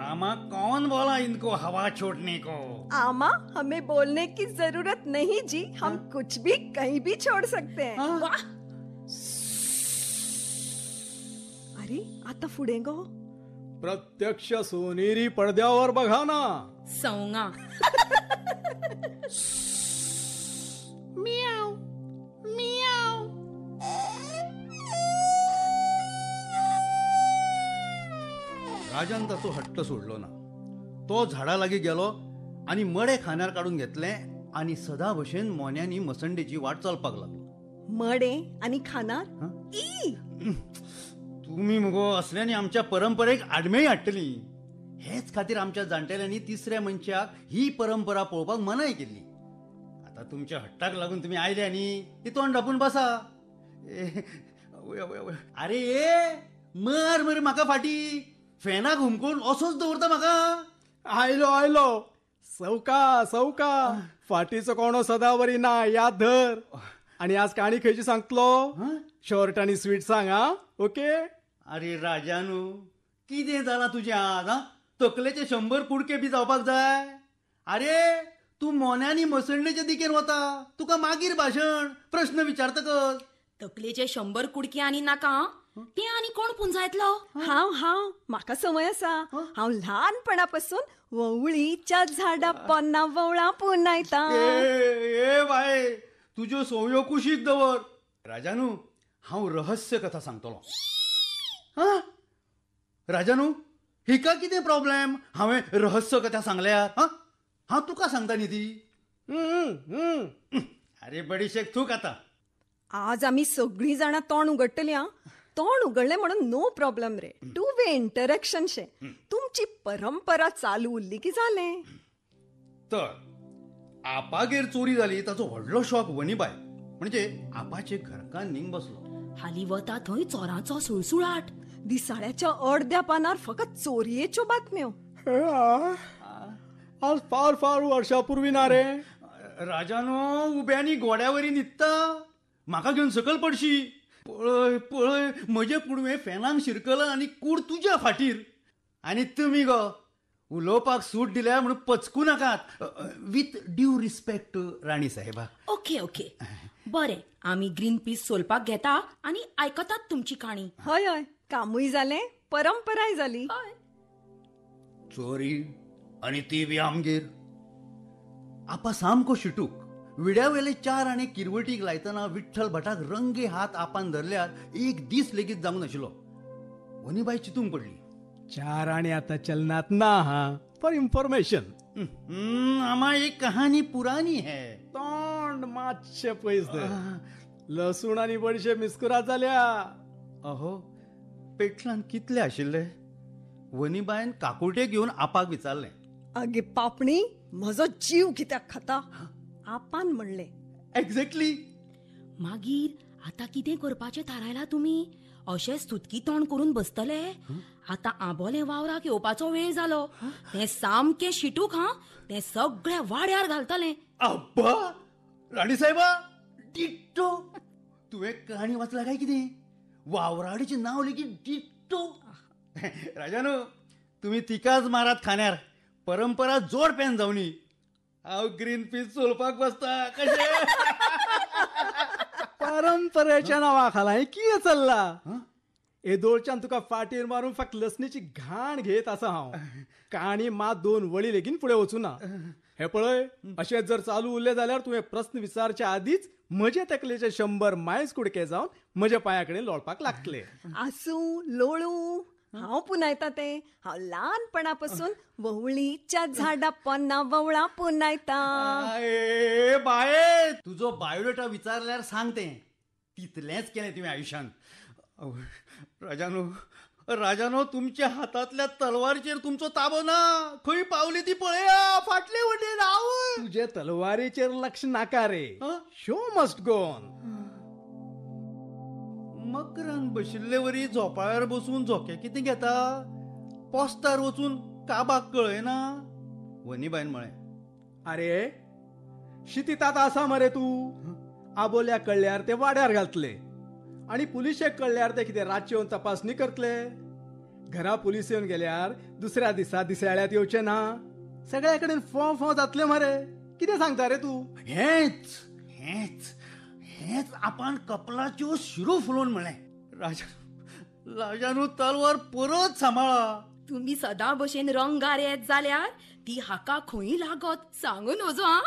आमा कौन बोला इनको हवा छोड़ने को? आमा, हमें बोलने की जरूरत नहीं जी, हम कुछ भी कहीं भी छोड़ सकते हैं. अरे आता फुडें गो. प्रत्यक्ष सोनेरी पडद्यावर बघा ना. सवंगा. मियाव मियाव. राजान ताचो हट्ट सोडलो ना. तो झाडा लागीं गेलो आनी मडें खांद्यार काडून घेतलें आनी सदा भशेन मोन्यांनी मसंडेची वाट चलपाक लागलो. मडें आनी खानार? ई, तुमी मुगो असल्यांनी आमच्या परंपरेक आडमेळी हाडटली. हेच खातीर आमच्या जाणटेल्यांनी तिसऱ्या मनशाक ही परंपरा पळोवपाक मनाय केल्ली. आतां तुमच्या हट्टाक लागून तुमी आयले न्ही, ती तोंड धांपून बसा. अरे ये मार मरे म्हाका फाटी, फॅनाक हुमकून असोच दवरता म्हाका. आयलो आयलो, सवका सवका. फाटीचो कोणो सदावरी ना, याद धर. आनी आज काणी खंयची सांगतलो? शॉर्ट आनी स्वीट सांग. हा, ओके. अरे राजानू, कितें जालां तुजें आज? हा, तकलेचे 100 कुडके बी जावपाक जाय. अरे तूं मोन्यांनी मसंडेच्या दिकेन वता, तुका मागीर भाशण प्रश्न विचारतकच. तकलेचे 100 कुडके आनी नाका, ते आनी कोण पुंजायतलो? हांव हांव, म्हाका संवय आसा. हांव ल्हानपणापासून वोवळीच्या झाडा पोन्ना वोवळां पुनायता. ए बाय, तुज्यो संवयो कुशीक दवर. राजानू, हांव रहस्य कथा सांगतलो. हा राजानू, हिका कितें प्रॉब्लेम? हांवें रहस्य कथा सांगल्यार? हा, हांव तुका सांगता न्ही ती. अरे बडीशेक थूक आतां. आज आमी सगळीं जाणां तोंड उगडटलीं. आं, तोंड उगडलें म्हणून नो प्रॉब्लेम रे, टू वे इंटरॅक्शन शे. तुमची परंपरा चालू उरली की जालें. तर आपागेर चोरी जाली ताचो व्हडलो शॉक वनिबाय म्हणजे आपाचे घरकान्नीक बसलो. हाली वता थंय चोरांचो सुळसुळाट. दिसाळ्याच्या अर्द्या पानार फकत चोरयेच्यो बातम्यो. आज फार फार वर्षापूर्वी ना रे. राजानो, उब्यांनी घोड्यावरी न्हिदता, म्हाका घेवन सकयल पडशी. पळय पळय, म्हजें पुडवें फॅनान शिरकलां आनी कूड तुज्या फाटीर. आनी तुमी गो उलोवपाक सूट दिल्या म्हणून पचकू नाकात. विथ ड्यू रिस्पेक्ट राणी साहेबा. ओके ओके, बरें, आमी ग्रीन पीस सोलपाक घेता आनी आयकतात तुमची काणी. हय हय, कामूय जालें, परंपराय जाली. चोरी आनी ती बी आमगेर. आपा सामको शिटूक. विड्यावेले 4 आणे किरवटीक लायतना विठ्ठल भटाक रंगे हात आपान धरल्यार एक दीस लेगीत जावंक नाशिल्लो. वनिबाय चिंतूंक पडली. 4 आणे आतां चलनात ना. हा, फॉर इन्फॉर्मेशन. आमा एक कहानी पुरानी है. तोंड मातशें पयस धर. लसूण आनी बडीशेप मिस्कुरात जाल्या. अहो, पेटलान कितले आशिल्ले? वनिबायन काकुटे घेवन आपाक विचारलें. आगे पापणी, म्हजो जीव कित्याक खाता? आपान म्हणलें. एक्झॅक्टली. मागीर आतां कितें करपाचें थारायलां तुमी? अशें सुतकी तोंड करून बसतले? आतां आबोलें वावराक येवपाचो वेळ जालो. तें सामकें शिटूक. हा, तें सगळ्या वाड्यार घालतलें. अब्बा, राणी साहेबा, डिट्टो. तुवें काणी वाचला काय कितें? वावराडीचें नांव लेगीत डिट्टो. राजानू, तुमी तिकाच मारात खाण्यार. परंपरा जोड पेन जावनी. हांव ग्रीन पीस सोलपाक बसता कशें? परंपरेच्या नांवा खाला हें कितें चल्लां? येदोळच्यान तुका फाटीर मारून फक्त लसणीची घाण घेत आसा हांव. काणी मात 2 वळी लेगीन फुडें वचूं ना. हे पळय, अशें जर चालू उरलें जाल्यार तुवें प्रस्न विचारच्या आदींच म्हजे तकलेचे 100 मायज कुडके जावन म्हज्या पांया कडेन लोळपाक लागतले. आसूं, लोळू, हांव पुनायता तें. हांव ल्हानपणापासून वोवळीच्या झाडा पोन्ना वोवळां पुनायता. बाये, तुजो बायोडेटा विचारल्यार सांग तें. तितलेंच केलें तुवें आयुश्यान. राजानो, राजानो, तुमच्या हातांतल्या तलवारीचेर तुमचो ताबो ना. खंय पावली ती पळया, फाटले वटेन. आवय, तुजे तलवारीचेर लक्ष नाका रे. Show must go on. Makran बशिल्ले वरी झोपाळ्यार बसून झोके कितें घेता? पोस्तार वचून काबाक कळयना. वनीबायन म्हळें, अरे शितितात आसा मरे तूं. आबोल्या कळ्ळ्यार ते वाड्यार घालतले आनी पुलिशेक कळ्ळ्यार ते कितें रातचे येवन तपासणी करतले. घरा पुलीस येवन गेल्यार दुसऱ्या दिसा दिसाळ्यात येवचे ना. सगळ्या कडेन फों फों जातले मरे. कितें सांगता रे तूं? हेच हेच हेच आपण कपलाच्यो शिरो फुलोवन म्हळें, राजा राजानू तलवार परत सांबाळा. तुमी सदां भशेन रंगार येत जाल्यार ती हाका खंय लागत सांगू नजो. हा,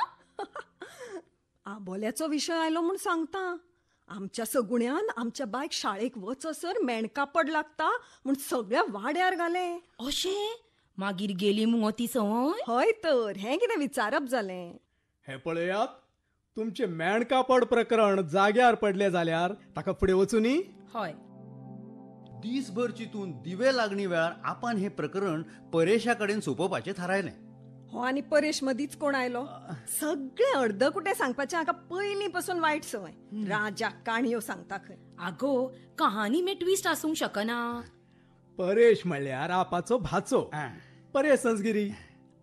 आबोल्याचो विशय आयलो म्हूण सांगता. आमच्या सगुण्यान आमच्या बायक शाळेक वचसर मेणकापड लागता म्हूण सगळ्या वाड्यार घाले. अशें? मागीर गेली मुगो ती संवय? हय तर, हें कितें विचारप जालें. हें पळयात, तुमचें मेणकापड प्रकरण जाग्यार पडलें जाल्यार ताका फुडें वचूनी. हय. दीसभर चिंतून दिवे लागणी वेळार आपण हें प्रकरण परेशा कडेन सोंपोवपाचें थारायलें. हो आनी परेश मदींच कोण आयलो? सगळें अर्दकुटें सांगपाचें हाका पयलीं पासून वायट संवय. राजा काणयो सांगता खंय. आगो, कहानी में ट्विस्ट आसूंक शकना. परेश म्हणल्यार आपाचो भाचो परेश संजगिरी.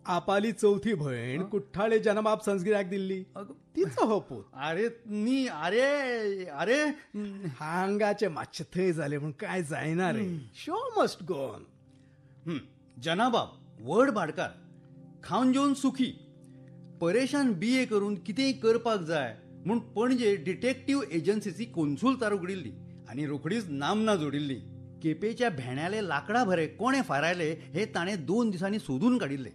आपाली चवथी भयण कुठ्ठाळे जनबाब संजगिऱ्याक दिल्ली, तिचो हो पूत. अरे नी, अरे अरे हांगाचे मातशे थंय जाले म्हूण काय जायना रे. Show must go on. जनाबाब व्हड भाडकार, खावन जेवन सुखी. परेशान बी ए करून कितेंय करपाक जाय म्हूण पणजे डिटेक्टीव एजन्सीची कोन्सुलतार उगडिल्ली आनी रोखडीच नामना जोडिल्ली. केपेच्या भेण्याले लाकडा भरे कोणें फारायले हे ताणें 2 दिसांनी सोदून काडिल्ले.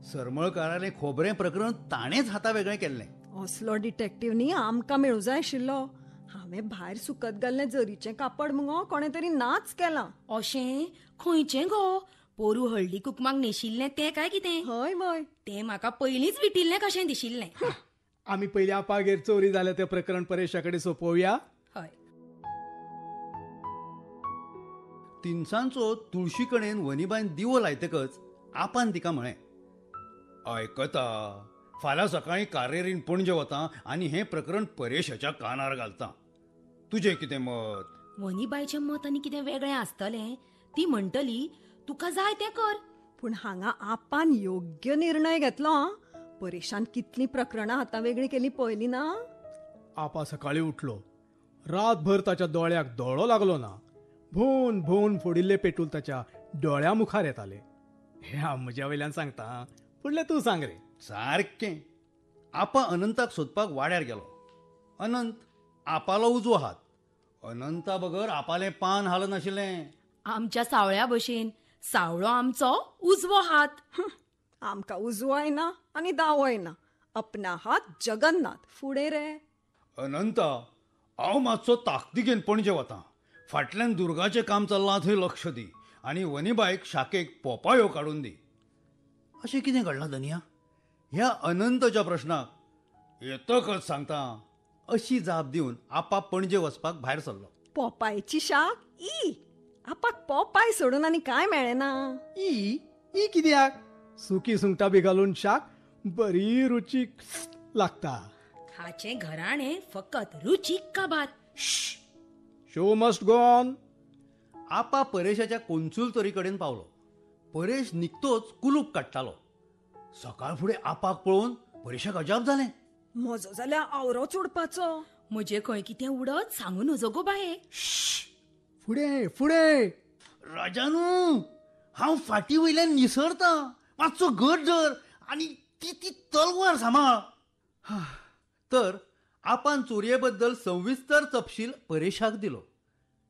सरमळकारालें खोबरें प्रकरण ताणेंच हाता वेगळें केल्लें. असलो डिटेक्टीव न्ही आमकां मेळूं जाय आशिल्लो. हांवें भायर सुकत घाल्लें जरीचें कापड मुगो कोणें तरी नाच केलां. अशें? खंयचें गो? पोरू हळदी कुकमाक न्हेशिल्लें तें काय कितें? हय हय, तें म्हाका पयलींच विटिल्लें कशें दिशिल्लें. आमी पयलीं आपागेर चोरी जाल्या तें प्रकरण परेशा कडेन सोंपोवया. हय. तिनसांचो तुळशी कडेन वनीबायन दिवो लायतकच आपान तिका म्हळें, आयकता, फाल्यां सकाळीं कार्रेरीन पणजे वता आनी हें प्रकरण परेशाच्या कानार घालता. तुजें कितें मत? वनीबायचें मत आनी कितें वेगळें आसतलें. ती म्हणटली तुका जाय तें कर. पूण हांगा आपान योग्य निर्णय घेतलो. परेशान कितलीं प्रकरणां हाता वेगळीं केली पळयली ना. आपा सकाळीं उठलो, रातभर ताच्या दोळ्याक दोळो लागलो ना. भोवन भोवन फोडिल्ले पेटूल ताच्या दोळ्या मुखार येताले. हें हांव म्हज्या वयल्यान सांगता, फुडलें तूं सांग रे. सारकें. आपा अनंताक सोदपाक वाड्यार गेलो. अनंत आपालो उजवो हात. अनंता बगर आपालें पान हालनाशिल्लें. आमच्या सावळ्या भशेन. सावळो आमचो उजवो हात. आमकां उजवोय ना आनी दावोय ना. अपना हात जगन्नाथ. फुडें रे अनंता, हांव मातसो ताकतिकेन पणजे वतां. फाटल्यान दुर्गाचें काम चल्लां थंय लक्ष दी आनी वनीबायक शाकेक पोपायो काडून दी. अशें कितें घडलां धनिया? ह्या अनंताच्या प्रश्नाक येतकच सांगता अशी जाप दिवन आपा पणजे वचपाक भायर सरलो. पोपायची शाक ई आपाक पोपाय सोडून आनी काय मेळ्ळें ना. ई ई कित्याक? सुकी सुंगटां बी घालून शाक बरी रुचीक लागता. हाचें घराणें फकत रुचीक काबार. Show must go on. आपा परेशाच्या कोन्सुलतोरी कडेन पावलो. परेश निकतोच कुलूप काडटालो. सकाळ फुडें आपाक पळोवन परेशाक अजाप जालें. म्हजो जाल्यार आवरोच उडपाचो. म्हजे खंय कितें उडत सांगू नजो गो बाये. फुडें फुडें राजानू, हांव फाटी वयल्यान निसरतां, मातसो घट धर आनी ती ती तलवार सांबाळ. तर आपान चोरये बद्दल सविस्तर तपशील परेशाक दिलो.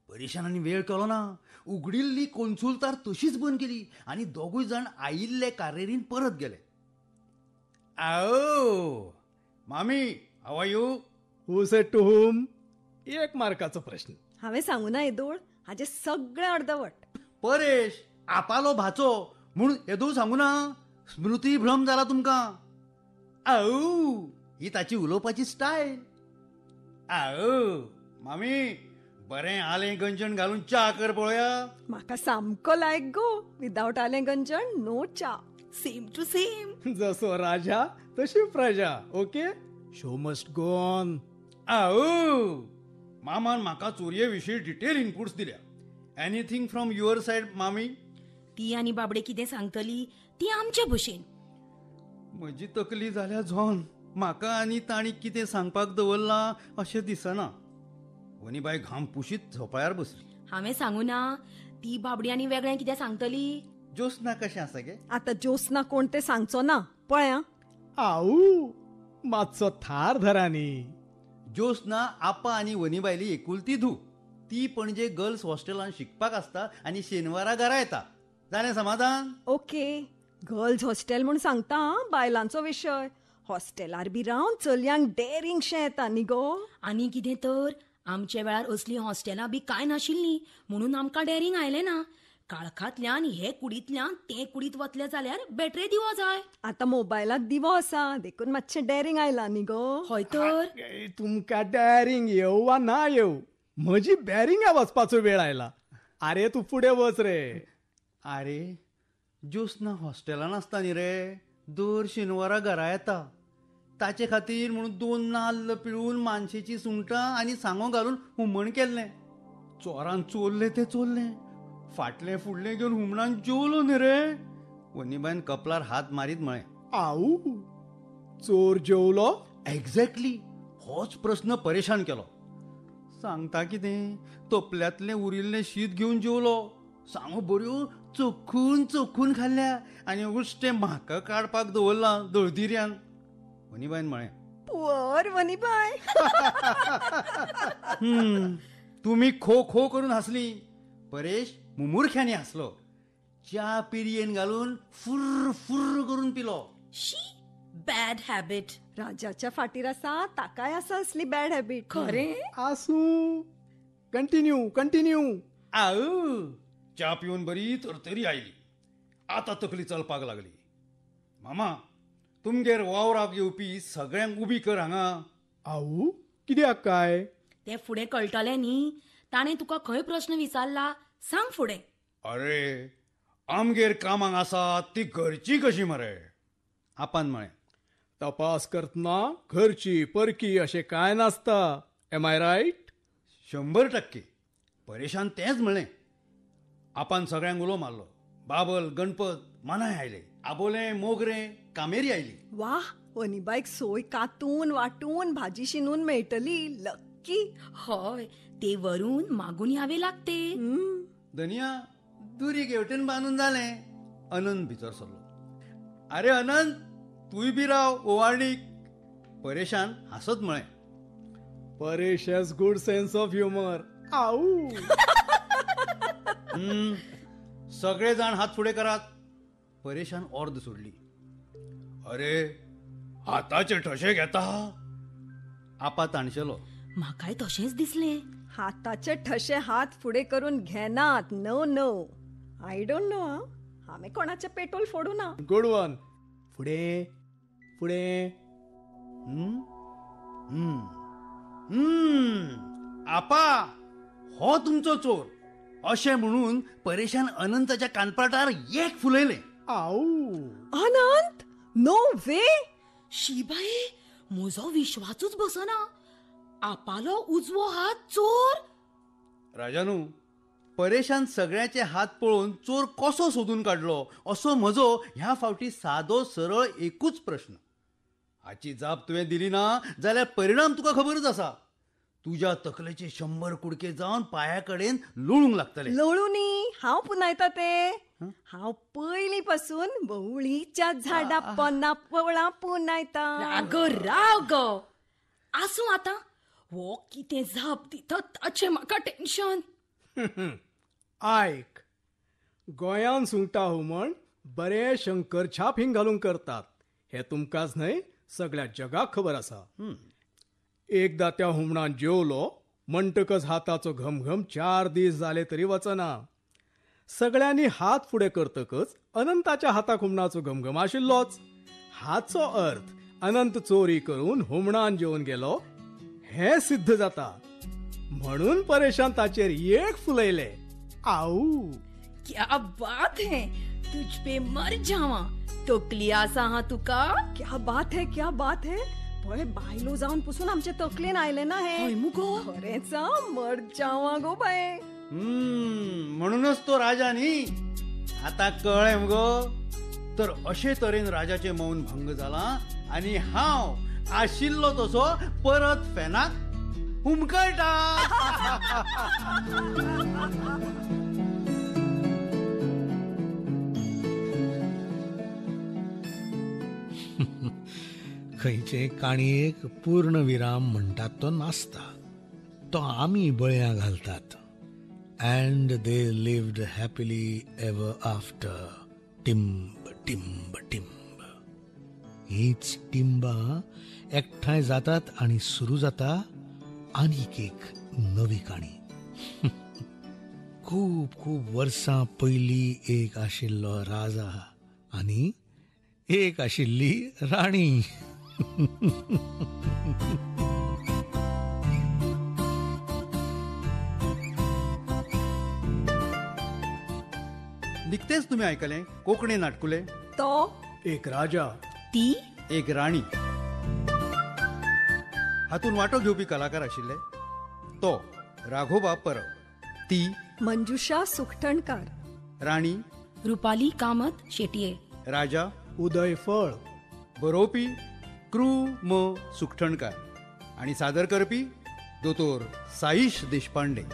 परेशान आनी वेळ केलो ना. उगडिल्ली कोन्सुलतार तशीच बंद केली आनी दोगूय जाण आयिल्ले कार्रेरीन परत गेले. आओ मामी, how are you? Who said to whom? एक मार्काचो प्रश्न. हांवें सांगू ना येदोळ, हाजें सगळें अर्दवट. परेश आपालो भाचो म्हूण येदोळ सांगू ना. स्मृती भ्रम जाला तुमकां. आओ ही ताची उलोवपाची स्टायल. आओ मामी, बरें आलें गंजण घालून च्या कर पळोवया. म्हाका सामको लायक गो. विदावट आलें गंजण नो च्या. Same to same. जसो राजा तशी प्रजा. Okay, show must go on. आओ मामान म्हाका चोरये विशीं डिटेल इनपुट्स दिल्या. एनीथिंग फ्रॉम your side मामी? ती आनी बाबडे कितें सांगतली ती आमचे भशेन. म्हजी तकली जाल्या झोन. म्हाका आनी तांणी कितें सांगपाक दवरलां अशें दिसना. वनीबाय घाम पुशीत झोपाळ्यार बसली. हांवें सांगू ना, ती बाबडी आनी वेगळें कितें सांगतली. ज्योत्स्ना कशें आसा गे? आतां ज्योत्स्ना कोण तें सांगचो ना पळया. आवू, मातसो थार धरानी. ज्योत्स्ना आपा आनी वनीबायली एकुलती धूव. ती पणजे गर्ल्स हॉस्टेलान शिकपाक आसता आनी शेनवारा घरा येता. जालें समाधान? ओके, गर्ल्स हॉस्टेल म्हूण सांगता बायलांचो विशय. हॉस्टेलार बी रावन चलयांक डेरिंगशें येता न्ही गो. आनी कितें तर, आमच्या वेळार असलीं हॉस्टेलां बी कांय नाशिल्लीं म्हणून आमकां डेरिंग आयलें ना. काळखांतल्यान हे कुडींतल्यान ते कुडींत वतले जाल्यार बॅटरी दिवो जाय. आतां मोबायलाक दिवो आसा देखून मातशें डेरिंग आयलां न्ही गो. हय तर, तुमकां डेरिंग येवं वा ना येवं, म्हजी बॅरिंगा वचपाचो वेळ आयला. आरे तूं फुडें वच रे. आरे ज्योत्स्ना हॉस्टेलान आसता न्ही रे, दर शेनवारा घरा येता. ताचे खातीर म्हणून 2 नाल्ल पिळून मानशेची सुंगटां आनी सांगो घालून हुमण केल्लें. चोरान चोरलें तें चोरलें, फाटलें फुडलें घेवन हुमणान जेवलो न्ही रे. वनीबायन कपलार हात मारीत म्हळें. आवू, चोर जेवलो? एक्झॅक्टली होच प्रस्न परेशान केलो. सांगता कितें, तोपल्यांतलें उरिल्लें शीत घेवन जेवलो. सांगो बऱ्यो चोखून चोखून खाल्ल्या आनी उश्टें म्हाका काडपाक दवरलां दळदिऱ्यान. वनीबायन म्हळें. पुअर वनीबाय. तुमी खो खो करून हांसली. परेश मुमुरख्यांनी हांसलो. च्या पिरयेन घालून फुर्र फुर्र करून पिलो. शी, बॅड हॅबिट. राजाच्या फाटीर आसा ताकाय आसा असली बॅड हॅबिट. खरें आसूं, कंटिन्यू कंटिन्यू. आऊ, च्या पिवन बरी तरतरी आयली. आतां तकली चलपाक लागली. मामा, तुमगेर वावराक येवपी सगळ्यांक उबी कर हांगा. आवू, कित्याक काय? तें फुडें कळटलें न्ही. ताणें तुका खंय प्रस्न विचारला सांग फुडें. अरे आमगेर कामाक आसा ती घरची कशी मरे? आपान म्हळें. तपास करतना घरची परकी अशें कांय नासता. Am I right? 100%. परेशान तेंच म्हणलें. आपान सगळ्यांक उलो मारलो. बाबल, गणपत, मानाय आयले. आबोलें, मोगरें, कामेरी आयली. वा, वनीबायक सोय कातून वाटून भाजी शिनून मेळटली. लक्की. हय, ते वरून मागून यावे लागते. धनिया, दुरी घेवटेन बांदून जालें. अनंत भितर सरलो. अरे अनंत, तूंय बी राव ओवाळणीक. परेशान हांसत म्हळें. Paresh has good sense of humour. Abu. सगळे जाण हात फुडें करात. परेशान ऑर्द सोडली. अरे हाताचे ठशे घेता? आपा ताणशेलो. म्हाकाय तशेंच दिसलें. हाताचे ठशे हात फुडें करून घेनात. No no, I don't know. हांवें कोणाचें पेट्रोल फोडू ना. Good one. फुडें फुडें. आपा, हो तुमचो चोर. अशें म्हणून परेशान अनंताच्या कानपाटार एक फुलयलें. आवू, अनंत, नो वे. शी बाये, म्हजो विश्वासूच बसना. आपालो उजवो हात चोर. राजानू, परेशान सगळ्याचे हात पळोवन चोर कसो सोदून काडलो असो म्हजो ह्या फावटी सादो सरळ एकूच प्रश्न. हाची जाप तुवें दिली ना जाल्यार परिणाम तुका खबरच आसा. तुज्या तकलेचे 100 कुडके जावन पांया कडेन लोळूंक लागतले. लोळूनी, हांव पुनायता ते. हांव पयलीं पासून वळीच्या झाडा पोना पवळां पुनायता. रागो राव गो. आसूं आतां, हो कितें जाप दिता ताचें म्हाका टेन्शन. आयक, गोंयान सुंगटां हुमण बरें शंकर छाप हिंग घालून करतात हें तुमकांच न्हय सगळ्या जगाक खबर आसा. एकदा त्या हुमणान जेवलो म्हणटकच हाताचो घमघम 4 दीस जाले तरी वचना. सगळ्यांनी हात फुडें करतकच अनंताच्या हाताक हुमणाचो घमघम आशिल्लोच. हाचो अर्थ अनंत चोरी करून हुमणान जेवन गेलो हें सिद्ध जाता. म्हणून परेशान ताचेर एक फुलयले. आवू, क्या बात है, तुझ पे मर जावा. तकली आसा हा तुका. क्या बात है, क्या बात है. पळय बायलो जावन पसून आमचे तकलेन आयले ना हे. हय मुगो, खरेंच मर जावा गो बाये. म्हणूनच तो राजा न्ही. आतां कळ्ळें मुगो. तर अशे तरेन राजाचें मौन भंग जालां आनी हांव आशिल्लो तसो परत फॅनाक हुमकळटा. खंयचे काणयेक पूर्ण विराम म्हणटात तो नासता, तो आमी बळयां घालतात. And they lived happily ever after. टिंब टिंब टिंब. हीच टिंबां एकठांय जातात आनी सुरू जाता आनीक एक नवी काणी. खूब खूब वर्सां पयलीं एक आशिल्लो राजा आनी एक आशिल्ली राणी. निकतेच तुम्ही ऐकले कोकणी नाटकुले तो एक राजा ती एक राणी. हातून वांटो घेवपी कलाकार आशिल्ले तो राघोबा परब, ती मंजुषा सुखठणकार, राणी रुपाली कामत शेटये, राजा उदय फळ, बरोवपी कृ म सुखठणकार आणि सादर करपी दोतोर साईश देशपांडे.